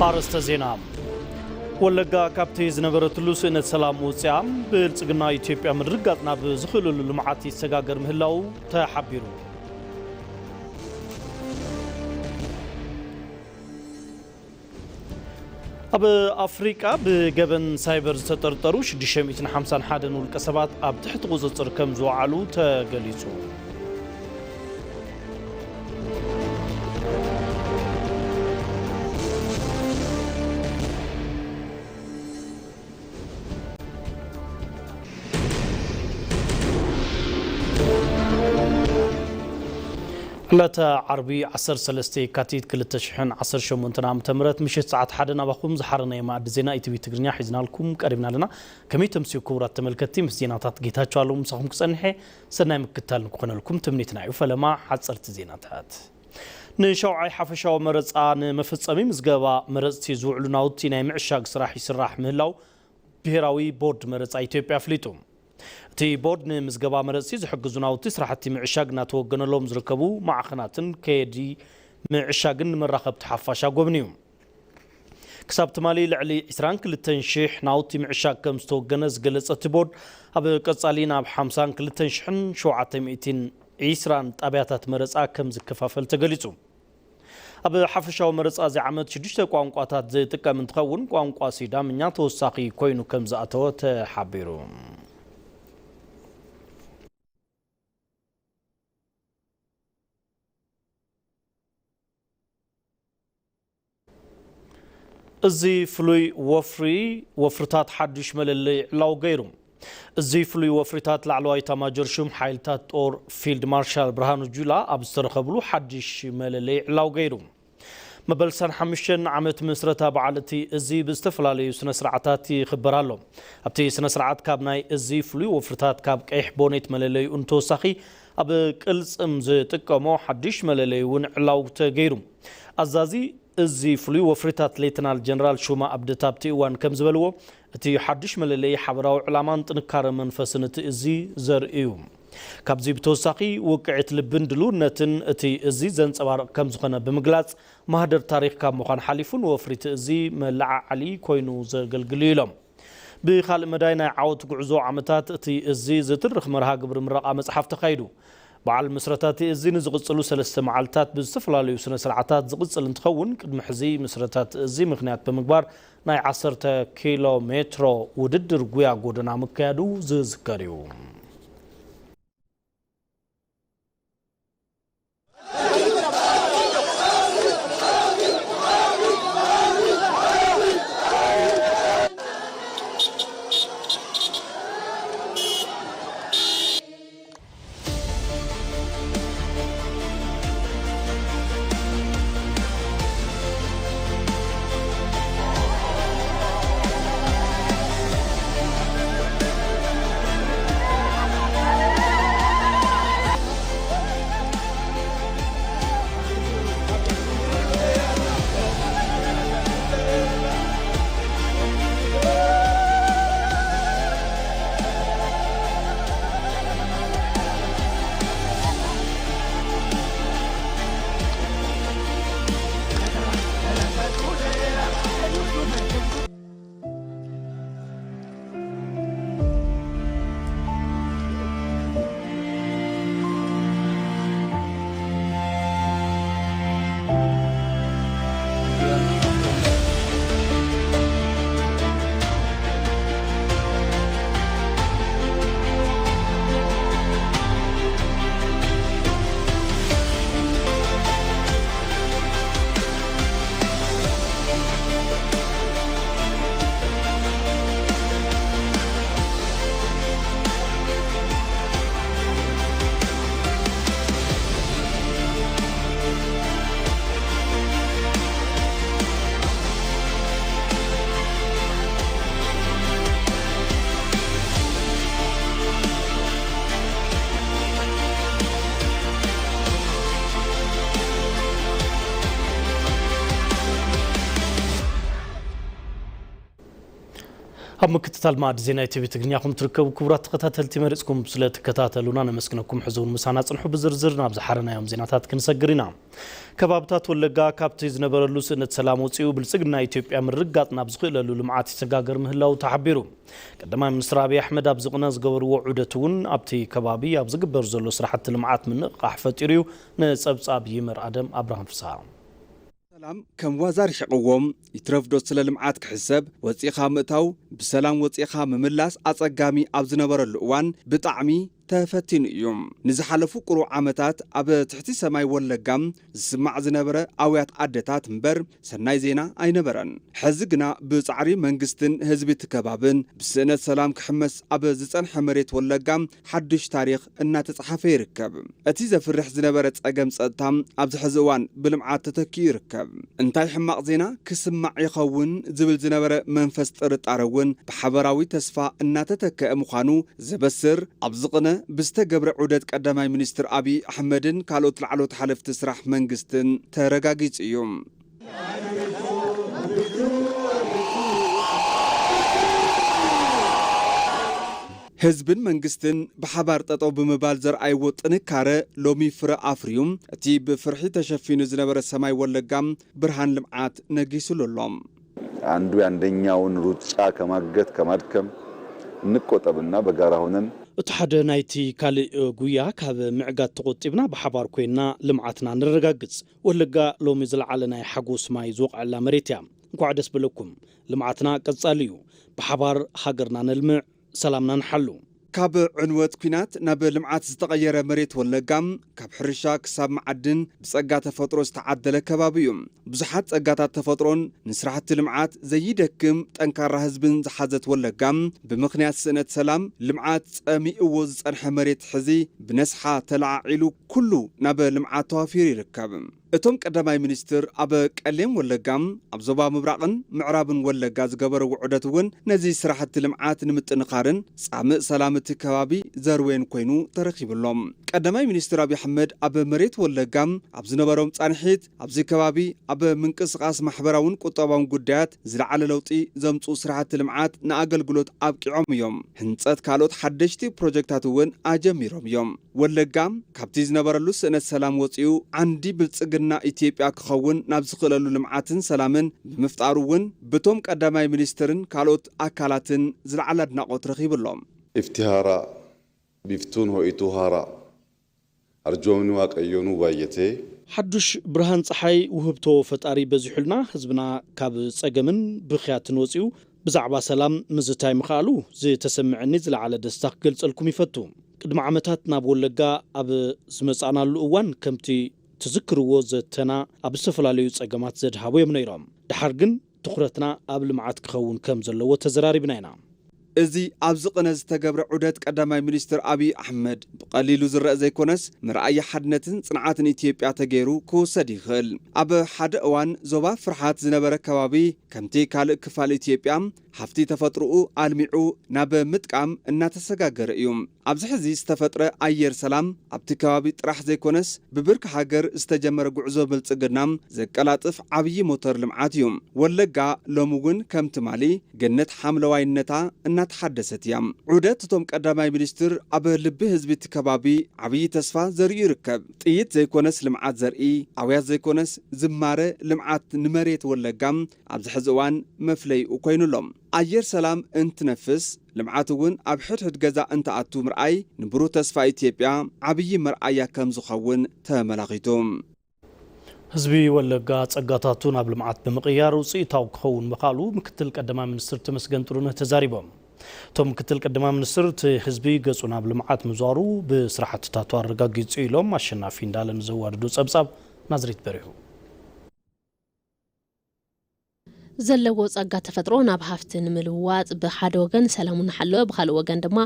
ኣርእስተ ዜና። ወለጋ ካብቲ ዝነበረትሉ ስእነት ሰላም ወፂኣ፣ ብልፅግና ኢትዮጵያ ምድርጋፅ ናብ ዝኽእለሉ ልምዓት ይሰጋገር ምህላው ተሓቢሩ። ኣብ ኣፍሪቃ ብገበን ሳይበር ዝተጠርጠሩ ሽዱሽተ ሚእትን ሓምሳን ሓደን ውልቀ ሰባት ኣብ ትሕቲ ቁጽጽር ከም ዝወዓሉ ተገሊጹ። ዕለተ ዓርቢ ዓሰርተ ሰለስተ የካቲት ክልተ ሽሕን ዓሰርተ ሸሞንተን ዓመተ ምህረት ምሽት ሰዓት ሓደ ናባኹም ዝሓረናይ መኣዲ ዜና ኢቲቪ ትግርኛ ሒዝናልኩም ቀሪብና ኣለና። ከመይ ተምስዩ ክቡራት ተመልከትቲ፣ ምስ ዜናታት ጌታቸው ኣለሙ ምሳኹም ክጸንሐ ሰናይ ምክትታል ንክኾነልኩም ትምኒትና እዩ። ፈለማ ሓጸርቲ ዜናታት። ንሻውዓይ ሓፈሻዊ መረጻ ንመፈጸሚ ምዝገባ መረጽቲ ዝውዕሉ ናውቲ ናይ ምዕሻግ ስራሕ ይስራሕ ምህላው ብሄራዊ ቦርድ መረጻ ኢትዮጵያ ኣፍሊጡ። እቲ ቦርድ ንምዝገባ መረጽቲ ዝሕግዙ ናውቲ ስራሕቲ ምዕሻግ እናተወገነሎም ዝርከቡ ማዕኸናትን ከየዲ ምዕሻግን ንመራኸብቲ ሓፋሽ ኣጎብንዩ። ክሳብ ትማሊ ልዕሊ ዕስራን ክልተን ሽሕ ናውቲ ምዕሻግ ከም ዝተወገነ ዝገለጸ እቲ ቦርድ፣ ኣብ ቀጻሊ ናብ ሓምሳን ክልተን ሽሕን ሸውዓተ ሚእትን ዕስራን ጣብያታት መረጻ ከም ዝከፋፈል ተገሊጹ። ኣብ ሓፈሻዊ መረጻ እዚ ዓመት ሽዱሽተ ቋንቋታት ዝጥቀም እንትኸውን፣ ቋንቋ ሲዳምኛ ተወሳኺ ኮይኑ ከም ዝኣተወ ተሓቢሩ። እዚ ፍሉይ ወፍሪ፣ ወፍርታት ሓዱሽ መለለይ ዕላው ገይሩ። እዚ ፍሉይ ወፍሪታት ላዕለዋይ ኤታማጆር ሹም ሓይልታት ጦር ፊልድ ማርሻል ብርሃኑ ጁላ ኣብ ዝተረኸብሉ ሓድሽ መለለይ ዕላው ገይሩ። መበል ዕስራን ሓሙሽተን ዓመት ምስረታ በዓል እቲ እዚ ብዝተፈላለዩ ስነ ስርዓታት ይኽበር ኣሎ። ኣብቲ ስነ ስርዓት ካብ ናይ እዚ ፍሉይ ወፍርታት ካብ ቀይሕ ቦኔት መለለይኡ ንተወሳኺ ኣብ ቅልጽም ዝጥቀሞ ሓድሽ መለለይ እውን ዕላው ተገይሩ። ኣዛዚ እዚ ፍሉይ ወፍሪታት ሌተናል ጀነራል ሹማ ኣብደታ ኣብቲ እዋን ከም ዝበልዎ፣ እቲ ሓድሽ መለለይ ሓበራዊ ዕላማን ጥንካረ መንፈስን እቲ እዚ ዘርኢ እዩ። ካብዚ ብተወሳኺ ውቅዒት ልብን ድልውነትን እቲ እዚ ዘንጸባርቕ ከም ዝኾነ ብምግላጽ፣ ማህደር ታሪኽ ካብ ምዃን ሓሊፉ ንወፍሪ እቲ እዚ መለዓዓሊ ኮይኑ ዘገልግል እዩ ኢሎም። ብኻልእ መዳይ ናይ ዓወት ጉዕዞ ዓመታት እቲ እዚ ዝትርኽ መርሃ ግብሪ ምረቓ መጽሓፍ ተኻይዱ። በዓል ምስረታ እቲ እዚ ንዝቕጽሉ ሰለስተ መዓልታት ብዝተፈላለዩ ስነ ስርዓታት ዝቕጽል እንትኸውን፣ ቅድሚ ሕዚ ምስረታ እቲ እዚ ምኽንያት ብምግባር ናይ ዓሰርተ ኪሎ ሜትሮ ውድድር ጉያ ጎደና ምክያዱ ዝዝከር እዩ። ኣብ ምክትታል ማዕዲ ዜና ኢቲቪ ትግርኛ ኹም ትርከቡ ክቡራት ተኸታተልቲ፣ መሪጽኩም ስለ ትከታተሉና ነመስግነኩም። ሕዚ እውን ምሳና ጽንሑ። ብዝርዝር ናብ ዝሓረናዮም ዜናታት ክንሰግር ኢና። ከባብታት ወለጋ ካብቲ ዝነበረሉ ስእነት ሰላም ወጺኡ ብልጽግና ኢትዮጵያ ምርጋጥ ናብ ዝኽእለሉ ልምዓት ይሰጋገር ምህላው ተሓቢሩ። ቀዳማይ ሚኒስትር ኣብይ ኣሕመድ ኣብዚ ቅነ ዝገበርዎ ዑደት እውን ኣብቲ ከባቢ ኣብ ዝግበር ዘሎ ስራሕቲ ልምዓት ምንቕቓሕ ፈጢሩ እዩ። ንጸብጻብ ይመር ኣደም። ኣብርሃም ፍስሃ። ሰላም ከም ዋዛ ርሒቕዎም፣ ይትረፍዶ ስለ ልምዓት ክሕሰብ፣ ወጺኻ ምእታው፣ ብሰላም ወጺኻ ምምላስ ኣጸጋሚ ኣብ ዝነበረሉ እዋን ብጣዕሚ ተፈቲኑ እዩ። ንዝሓለፉ ቁሩብ ዓመታት ኣብ ትሕቲ ሰማይ ወለጋ ዝስማዕ ዝነበረ ኣውያት ኣደታት እምበር ሰናይ ዜና ኣይነበረን። ሕዚ ግና ብጻዕሪ መንግስትን ህዝቢ እቲ ከባብን ብስእነት ሰላም ክሕመስ ኣብ ዝጸንሐ መሬት ወለጋ ሓድሽ ታሪኽ እናተጻሓፈ ይርከብ። እቲ ዘፍርሕ ዝነበረ ጸገም ጸጥታ ኣብዚ ሕዚ እዋን ብልምዓት ተተኪኡ ይርከብ። እንታይ ሕማቕ ዜና ክስማዕ ይኸውን ዝብል ዝነበረ መንፈስ ጥርጣረ እውን ብሓበራዊ ተስፋ እናተተከአ ምዃኑ ዘበስር ኣብዚ ቅነ ብዝተገብረ ዑደት ቀዳማይ ሚኒስትር ኣብይ ኣሕመድን ካልኦት ላዕለዎት ሓለፍቲ ስራሕ መንግስትን ተረጋጊጹ እዩ። ህዝብን መንግስትን ብሓባር ጠጠው ብምባል ዘርኣይዎ ጥንካረ ሎሚ ፍረ ኣፍርዩ። እቲ ብፍርሒ ተሸፊኑ ዝነበረ ሰማይ ወለጋ ብርሃን ልምዓት ነጊሱሉ ኣሎ። አንዱ የአንደኛውን ሩጫ ከማገት ከማድከም እንቆጠብና በጋራ ሆነን እቲ ሓደ ናይቲ ካልእ ጉያ ካብ ምዕጋት ተቖጢብና ብሓባር ኮይንና ልምዓትና ነረጋግጽ። ወለጋ ሎሚ ዝለዓለ ናይ ሓጎስ ማይ ዝወቕዐላ መሬት እያ። እንኳዕ ደስ በለኩም። ልምዓትና ቀጻሊ እዩ። ብሓባር ሃገርና ነልምዕ፣ ሰላምና ንሓሉ። ካብ ዕንወት ኲናት ናብ ልምዓት ዝተቐየረ መሬት ወለጋ፣ ካብ ሕርሻ ክሳብ መዓድን ብጸጋ ተፈጥሮ ዝተዓደለ ከባቢ እዩ። ብዙሓት ጸጋታት ተፈጥሮን ንስራሕቲ ልምዓት ዘይደክም ጠንካራ ህዝብን ዝሓዘት ወለጋ፣ ብምኽንያት ስእነት ሰላም ልምዓት ጸሚእዎ ዝጸንሐ መሬት ሕዚ ብነስሓ ተለዓዒሉ ኩሉ ናብ ልምዓት ተዋፊሩ ይርከብ። እቶም ቀዳማይ ሚኒስትር ኣብ ቀሌም ወለጋ፣ ኣብ ዞባ ምብራቕን ምዕራብን ወለጋ ዝገበርዎ ዑደት እውን ነዚ ስራሕቲ ልምዓት ንምጥንኻርን ጻምእ ሰላም እቲ ከባቢ ዘርዌን ኮይኑ ተረኺቡ ኣሎ። ቀዳማይ ሚኒስትር ኣብይ ኣሕመድ ኣብ መሬት ወለጋ ኣብ ዝነበሮም ጻንሒት፣ ኣብዚ ከባቢ ኣብ ምንቅስቓስ ማሕበራውን ቁጠባውን ጉዳያት ዝለዓለ ለውጢ ዘምጽኡ ስራሕቲ ልምዓት ንኣገልግሎት ኣብቂዖም እዮም። ህንጸት ካልኦት ሓደሽቲ ፕሮጀክታት እውን ኣጀሚሮም እዮም። ወለጋ ካብቲ ዝነበረሉ ስእነት ሰላም ወጺኡ ዓንዲ ብልጽግና ኢትዮጵያ ክኸውን ናብ ዝኽእለሉ ልምዓትን ሰላምን ብምፍጣሩ እውን ብቶም ቀዳማይ ሚኒስትርን ካልኦት ኣካላትን ዝለዓለ ኣድናቖት ረኺቡ ኣሎ። ኢፍቲሃራ ቢፍቱን ሆኢቱ ሃራ ኣርጆምኒ ዋቀዮኑ ባየቴ። ሓዱሽ ብርሃን ጸሓይ ውህብቶ ፈጣሪ በዚሑልና፣ ህዝብና ካብ ጸገምን ብኽያትን ወጺኡ ብዛዕባ ሰላም ምዝታይ ምኽኣሉ ዝተሰምዐኒ ዝለዓለ ደስታ ክገልጸልኩም ይፈቱ። ቅድሚ ዓመታት ናብ ወለጋ ኣብ ዝመጻእናሉ እዋን ከምቲ ትዝክርዎ ዘተና ኣብ ዝተፈላለዩ ጸገማት ዘድሃቡ እዮም ነይሮም። ደሓር ግን ትኹረትና ኣብ ልምዓት ክኸውን ከም ዘለዎ ተዘራሪብና ኢና። እዚ ኣብዚ ቅነ ዝተገብረ ዑደት ቀዳማይ ሚኒስትር ኣብይ ኣሕመድ ብቐሊሉ ዝረአ ዘይኮነስ መርኣያ ሓድነትን ጽንዓትን ኢትዮጵያ ተገይሩ ክውሰድ ይኽእል። ኣብ ሓደ እዋን ዞባ ፍርሓት ዝነበረ ከባቢ ከምቲ ካልእ ክፋል ኢትዮጵያ ሃፍቲ ተፈጥሮኡ ኣልሚዑ ናብ ምጥቃም እናተሰጋገረ እዩ። ኣብዚ ሕዚ ዝተፈጥረ ኣየር ሰላም ኣብቲ ከባቢ ጥራሕ ዘይኮነስ ብብርኪ ሃገር ዝተጀመረ ጉዕዞ ብልጽግና ዘቀላጥፍ ዓብዪ ሞተር ልምዓት እዩ። ወለጋ ሎሚ እውን ከም ትማሊ ገነት ሓምለዋይነታ እናተሓደሰት እያ። ዑደት እቶም ቀዳማይ ሚኒስትር ኣብ ልቢ ህዝቢ እቲ ከባቢ ዓብዪ ተስፋ ዘርእዩ ይርከብ። ጥይት ዘይኮነስ ልምዓት ዘርኢ፣ ኣውያት ዘይኮነስ ዝማረ ልምዓት ንመሬት ወለጋ ኣብዚ ሕዚ እዋን መፍለይኡ ኮይኑ ኣሎ። ኣየር ሰላም እንትነፍስ፣ ልምዓት እውን ኣብ ሕድሕድ ገዛ እንትኣቱ ምርኣይ ንብሩህ ተስፋ ኢትዮጵያ ዓብዪ መርኣያ ከም ዝኸውን ተመላኺቱ። ህዝቢ ወለጋ ጸጋታቱ ናብ ልምዓት ብምቕያር ውፅኢታዊ ክኸውን ምኽኣሉ ምክትል ቀዳማይ ሚኒስትር ተመስገን ጥሩነህ ተዛሪቦም። እቶም ምክትል ቀዳማይ ሚኒስትር እቲ ህዝቢ ገፁ ናብ ልምዓት ምዛሩ ብስራሕትታቱ ኣረጋጊፁ ኢሎም። ኣሸናፊ እንዳለ ንዘዋድዶ ጸብጻብ ናዝሬት በሪሁ። ዘለዎ ጸጋ ተፈጥሮ ናብ ሃፍቲ ንምልውዋጥ ብሓደ ወገን ሰላሙ እናሓለወ ብኻልእ ወገን ድማ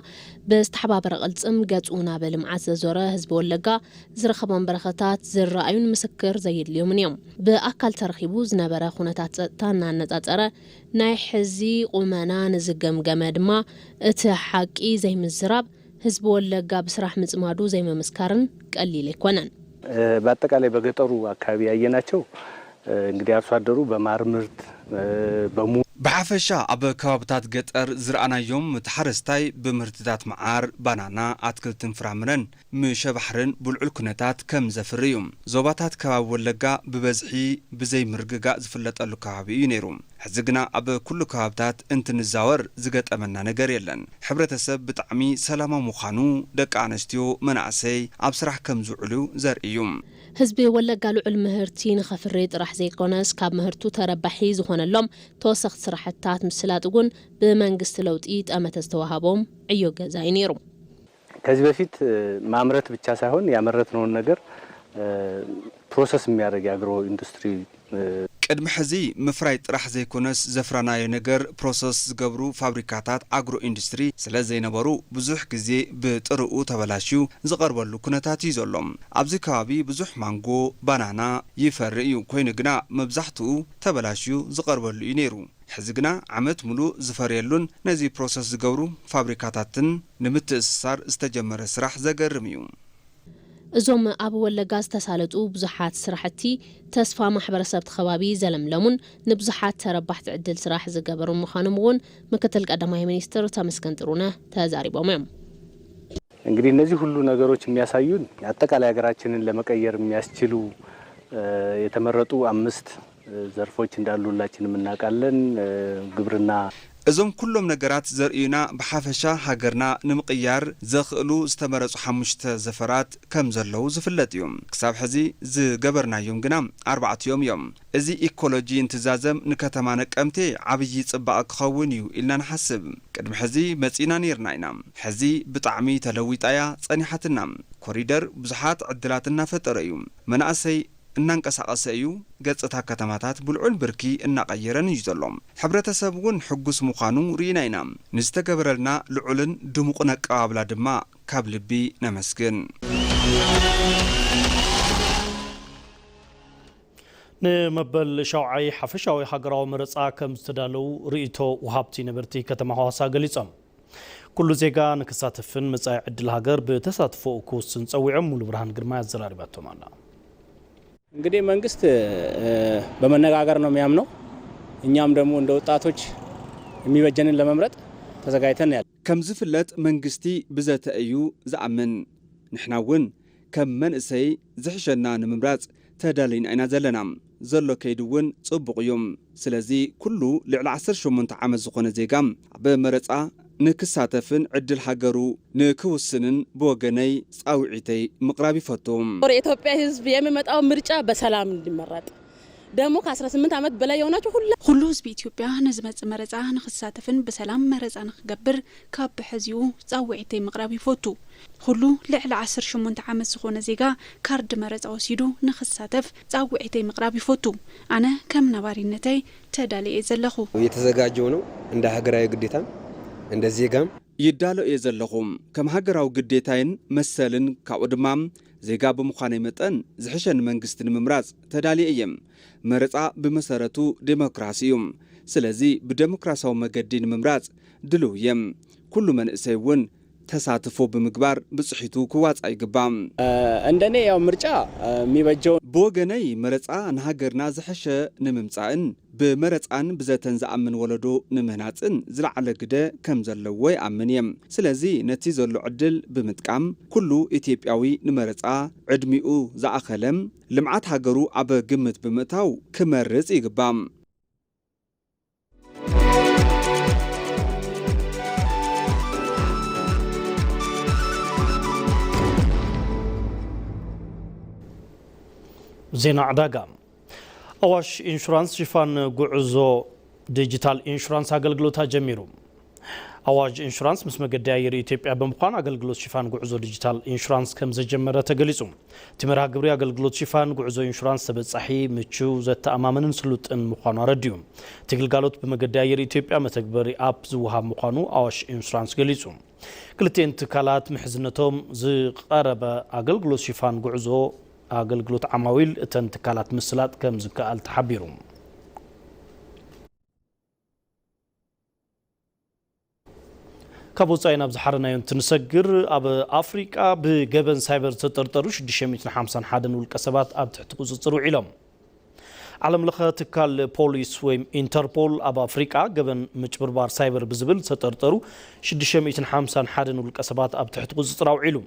ብዝተሓባበረ ቅልጽም ገጹ ናብ ልምዓት ዘዞረ ህዝቢ ወለጋ ዝረኸቦም በረኸታት ዝረኣዩን ምስክር ዘየድልዮምን እዮም። ብኣካል ተረኺቡ ዝነበረ ኩነታት ጸጥታ እናነጻጸረ ናይ ሕዚ ቁመና ንዝገምገመ ድማ እቲ ሓቂ ዘይምዝራብ ህዝቢ ወለጋ ብስራሕ ምጽማዱ ዘይምምስካርን ቀሊል ኣይኮነን። በአጠቃላይ በገጠሩ አካባቢ ያየናቸው እንግዲህ አርሶ አደሩ በማር ምርት በሙ ብሓፈሻ ኣብ ከባብታት ገጠር ዝረኣናዮም፣ እቲ ሓረስታይ ብምህርትታት መዓር፣ ባናና፣ ኣትክልትን ፍራምረን፣ ምሸ ባሕርን ብልዑል ኩነታት ከም ዘፍሪ እዩ። ዞባታት ከባቢ ወለጋ ብበዝሒ ብዘይ ምርግጋእ ዝፍለጠሉ ከባቢ እዩ ነይሩ። ሕዚ ግና ኣብ ኩሉ ከባብታት እንትንዛወር ዝገጠመና ነገር የለን። ሕብረተሰብ ብጣዕሚ ሰላማዊ ምዃኑ፣ ደቂ ኣንስትዮ፣ መናእሰይ ኣብ ስራሕ ከም ዝውዕሉ ዘርኢ እዩ። ህዝቢ ወለጋ ልዑል ምህርቲ ንኸፍሪ ጥራሕ ዘይኮነስ፣ ካብ ምህርቱ ተረባሒ ዝኾነሎም ተወሰኽቲ ስራሕትታት ምስላጥ እውን ብመንግስቲ ለውጢ ጠመተ ዝተዋሃቦም ዕዮ ገዛ እዩ ነይሩ። ከዚህ በፊት ማምረት ብቻ ሳይሆን ያመረትነውን ነገር ፕሮሰስ የሚያደርግ የአግሮ ኢንዱስትሪ ቅድሚ ሕዚ ምፍራይ ጥራሕ ዘይኮነስ፣ ዘፍራናዮ ነገር ፕሮሰስ ዝገብሩ ፋብሪካታት ኣግሮ ኢንዱስትሪ ስለ ዘይነበሩ፣ ብዙሕ ግዜ ብጥርኡ ተበላሽዩ ዝቐርበሉ ኩነታት እዩ ዘሎ። ኣብዚ ከባቢ ብዙሕ ማንጎ፣ ባናና ይፈሪ እዩ። ኮይኑ ግና መብዛሕትኡ ተበላሽዩ ዝቐርበሉ እዩ ነይሩ። ሕዚ ግና ዓመት ሙሉእ ዝፈርየሉን ነዚ ፕሮሰስ ዝገብሩ ፋብሪካታትን ንምትእስሳር ዝተጀመረ ስራሕ ዘገርም እዩ። እዞም ኣብ ወለጋ ዝተሳለጡ ብዙሓት ስራሕቲ፣ ተስፋ ማሕበረሰብ እቲ ከባቢ ዘለምለሙን ንብዙሓት ተረባሕቲ ዕድል ስራሕ ዝገበሩን ምዃኖም እውን ምክትል ቀዳማይ ሚኒስትር ተመስገን ጥሩነህ ተዛሪቦም እዮም። እንግዲህ እነዚህ ሁሉ ነገሮች የሚያሳዩን አጠቃላይ ሀገራችንን ለመቀየር የሚያስችሉ የተመረጡ አምስት ዘርፎች እንዳሉ ሁላችንም እናውቃለን። ግብርና እዞም ኩሎም ነገራት ዘርእዩና፣ ብሓፈሻ ሃገርና ንምቕያር ዘኽእሉ ዝተመረጹ ሓሙሽተ ዘፈራት ከም ዘለዉ ዝፍለጥ እዩ። ክሳብ ሕዚ ዝገበርናዮም ግና ኣርባዕቲኦም እዮም። እዚ ኢኮሎጂ እንትዛዘም ንከተማ ነቀምቴ ዓብዪ ጽባቐ ክኸውን እዩ ኢልና ንሓስብ። ቅድሚ ሕዚ መጺእና ነይርና ኢና። ሕዚ ብጣዕሚ ተለዊጣ እያ ጸኒሓትና። ኮሪደር ብዙሓት ዕድላት እናፈጠረ እዩ። መናእሰይ እናንቀሳቐሰ እዩ። ገጽታ ከተማታት ብልዑል ብርኪ እናቐየረን እዩ ዘሎ። ሕብረተሰብ እውን ሕጉስ ምዃኑ ርኢና ኢና። ንዝተገበረልና ልዑልን ድሙቕን ኣቀባብላ ድማ ካብ ልቢ ነመስግን። ንመበል ሻውዓይ ሓፈሻዊ ሃገራዊ መረጻ ከም ዝተዳለዉ ርእይቶ ወሃብቲ ነበርቲ ከተማ ሃዋሳ ገሊጾም። ኩሉ ዜጋ ንክሳተፍን መጻኢ ዕድል ሃገር ብተሳትፎኡ ክውስን ጸዊዖም። ሙሉ ብርሃን ግርማ ያዘራሪባቶም ኣላ። እንግዲህ መንግስት በመነጋገር ነው የሚያምነው። እኛም ደግሞ እንደ ወጣቶች የሚበጀንን ለመምረጥ ተዘጋጅተን ያለ ከም ዝፍለጥ መንግስቲ ብዘተ እዩ ዝኣምን። ንሕና እውን ከም መንእሰይ ዝሕሸና ንምምራጽ ተዳሊና ኢና ዘለና። ዘሎ ከይዲ እውን ጽቡቕ እዩ። ስለዚ ኩሉ ልዕሊ ዓሰርተ ሸሞንተ ዓመት ዝኾነ ዜጋ ኣብ መረጻ ንክሳተፍን ዕድል ሃገሩ ንክውስንን ብወገነይ ጻውዒተይ ምቕራብ ይፈቱ። የኢትዮጵያ ህዝብ የሚመጣው ምርጫ በሰላም እንዲመረጥ ደግሞ ከ አስራ ስምንት ዓመት በላይ የሆናችሁ ሁላ ኩሉ ህዝቢ ኢትዮጵያ ንዝመጽእ መረጻ ንኽሳተፍን ብሰላም መረጻ ንኽገብር ካብ ብሐዚኡ ጻውዒተይ ምቕራብ ይፈቱ። ኩሉ ልዕሊ ዓሰርተ ሸሞንተ ዓመት ዝኾነ ዜጋ ካርድ መረጻ ወሲዱ ንኽሳተፍ ጻውዒተይ ምቕራብ ይፈቱ። ኣነ ከም ነባሪነተይ ተዳልየ ዘለኹ። የተዘጋጀው ነው እንደ ሀገራዊ ግዴታም እንደ ዜጋም ይዳሎ እየ ዘለኹ። ከም ሃገራዊ ግዴታይን መሰልን ካብኡ ድማ ዜጋ ብምዃነይ መጠን ዝሕሸኒ መንግስቲ ንምምራጽ ተዳልየ እየ። መረጻ ብመሰረቱ ዴሞክራሲ እዩ። ስለዚ ብዴሞክራሲያዊ መገዲ ንምምራጽ ድልው እየ። ኩሉ መንእሰይ እውን ተሳትፎ ብምግባር ብጽሒቱ ክዋጻእ ይግባእ። እንደኔ ያው ምርጫ የሚበጀው ብወገነይ መረጻ ንሃገርና ዝሐሸ ንምምጻእን ብመረጻን ብዘተን ዝኣምን ወለዶ ንምህናጽን ዝለዓለ ግደ ከም ዘለዎ ይኣምን እየ። ስለዚ ነቲ ዘሎ ዕድል ብምጥቃም ኩሉ ኢትዮጵያዊ ንመረጻ ዕድሚኡ ዝኣኸለ ልምዓት ሃገሩ ኣብ ግምት ብምእታው ክመርጽ ይግባእ። ዜና ዕዳጋ። ኣዋሽ ኢንሹራንስ ሽፋን ጉዕዞ ዲጂታል ኢንሹራንስ ኣገልግሎት ኣጀሚሩ። ኣዋሽ ኢንሹራንስ ምስ መገዲ ኣየር ኢትዮጵያ ብምዃን ኣገልግሎት ሽፋን ጉዕዞ ዲጂታል ኢንሹራንስ ከም ዘጀመረ ተገሊጹ። እቲ መርሃ ግብሪ ኣገልግሎት ሽፋን ጉዕዞ ኢንሹራንስ ተበጻሒ፣ ምቹው፣ ዘተኣማምንን ስሉጥን ምዃኑ ኣረዲኡ። እቲ ግልጋሎት ብመገዲ ኣየር ኢትዮጵያ መተግበሪ ኣፕ ዝወሃብ ምዃኑ ኣዋሽ ኢንሹራንስ ገሊጹ። ክልቲኤን ትካላት ምሕዝነቶም ዝቐረበ ኣገልግሎት ሽፋን ጉዕዞ ኣገልግሎት ዓማዊል እተን ትካላት ምስላጥ ከም ዝከኣል ተሓቢሩ። ካብ ወጻኢ ናብ ዝሓረናዮ እንትንሰግር፣ ኣብ ኣፍሪቃ ብገበን ሳይበር ዝተጠርጠሩ ሽዱሽተ ሚእትን ሓምሳን ሓደን ውልቀ ሰባት ኣብ ትሕቲ ቁጽጽር ውዒሎም። ዓለም ለኸ ትካል ፖሊስ ወይም ኢንተርፖል ኣብ ኣፍሪቃ ገበን ምጭብርባር ሳይበር ብዝብል ዝተጠርጠሩ ሽዱሽተ ሚእትን ሓምሳን ሓደን ውልቀ ሰባት ኣብ ትሕቲ ቁፅፅር ኣውዒሉ።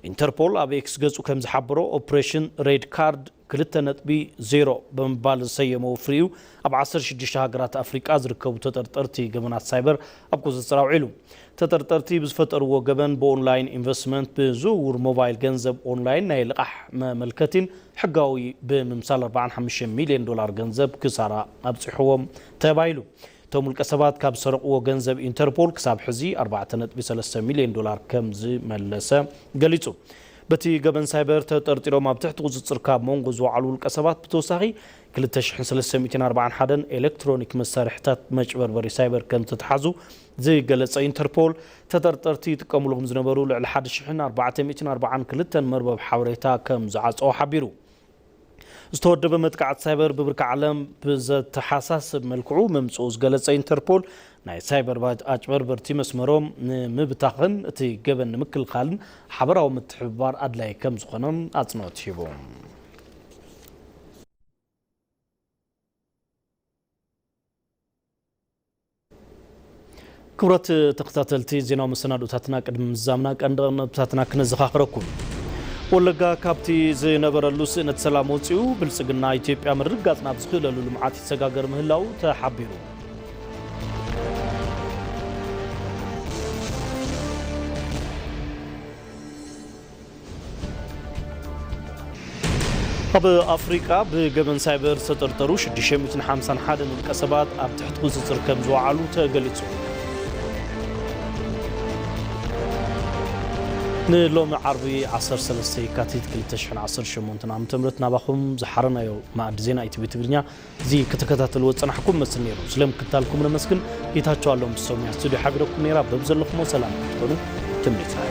ኢንተርፖል ኣብ ኤክስ ገጹ ከም ዝሓበሮ ኦፕሬሽን ሬድ ካርድ ክልተ ነጥቢ ዜሮ ብምባል ዝሰየሞ ወፍሪኡ ኣብ ዓሰርተ ሽዱሽተ ሃገራት ኣፍሪቃ ዝርከቡ ተጠርጠርቲ ገበናት ሳይበር ኣብ ቁፅፅር ኣውዒሉ። ተጠርጠርቲ ብዝፈጠርዎ ገበን ብኦንላይን ኢንቨስትመንት ብዝውውር ሞባይል ገንዘብ ኦንላይን ናይ ልቓሕ መመልከቲን ሕጋዊ ብምምሳል ኣርባዓን ሓሙሽተን ሚልዮን ዶላር ገንዘብ ክሳራ ኣብፂሕዎም ተባሂሉ። እቶም ውልቀ ሰባት ካብ ዝሰረቕዎ ገንዘብ ኢንተርፖል ክሳብ ሕዚ ኣርባዕተ ነጥቢ ሰለስተ ሚልዮን ዶላር ከም ዝመለሰ ገሊጹ። በቲ ገበን ሳይበር ተጠርጢሮም ኣብ ትሕቲ ቁፅፅር ካብ መንጎ ዝወዓሉ ውልቀ ሰባት ብተወሳኺ ክልተ ሽሕን ሰለስተ ሚእትን ኣርባዓን ሓደን ኤሌክትሮኒክ መሳርሕታት መጭበርበሪ ሳይበር ከም ዝተትሓዙ ዝገለጸ ኢንተርፖል፣ ተጠርጠርቲ ይጥቀምሎም ዝነበሩ ልዕሊ ሓደ ሽሕን ኣርባዕተ ሚእትን ኣርባዓን ክልተን መርበብ ሓበሬታ ከም ዝዓጸዎ ሓቢሩ። ዝተወደበ መጥቃዕቲ ሳይበር ብብርኪ ዓለም ብዘተሓሳስብ መልክዑ ምምፅኡ ዝገለጸ ኢንተርፖል፣ ናይ ሳይበር ባ-፣ ኣጭበርበርቲ መስመሮም ንምብታኽን እቲ ገበን ንምክልኻልን ሓበራዊ ምትሕብባር ኣድላዪ ከም ዝኾነ ኣጽንኦት ሂቡ። ክቡራት ተኸታተልቲ ዜናዊ መሰናዶታትና፣ ቅድሚ ምዝዛምና ቀንዲ ነጥብታትና ክነዘኻኽረኩም። ወለጋ ካብቲ ዝነበረሉ ስእነት ሰላም ወፂኡ፣ ብልጽግና ኢትዮጵያ ምርግጋጽ ናብ ዝኽእለሉ ልምዓት ይሰጋገር ምህላው ተሓቢሩ። ኣብ ኣፍሪቃ ብገበን ሳይበር ዝተጠርጠሩ ሽዱሽተ ሚእትን ሓምሳን ሓደን ውልቀ ሰባት ኣብ ትሕቲ ቁጽጽር ከም ዝወዓሉ ተገሊጹ። ንሎሚ ዓርቢ ዓሰርተ ሰለስተ የካቲት ክልተ ሽሕን ዓሰርተ ሸሞንተን ዓመተ ምህረት ናባኹም ዝሓረናዮ መኣዲ ዜና ኢቲቪ ትግርኛ እዚ ክትከታተልዎ ዝጸናሕኩም መስል ነይሩ። ስለ ምክትታልኩም ነመስግን። ጌታቸው ኣለሙ ብሰሙያ ስቱዲዮ ሓቢረኩም ነይራ። በብዘለኹሞ ሰላም ክትኮኑ ትምኒትና እዩ።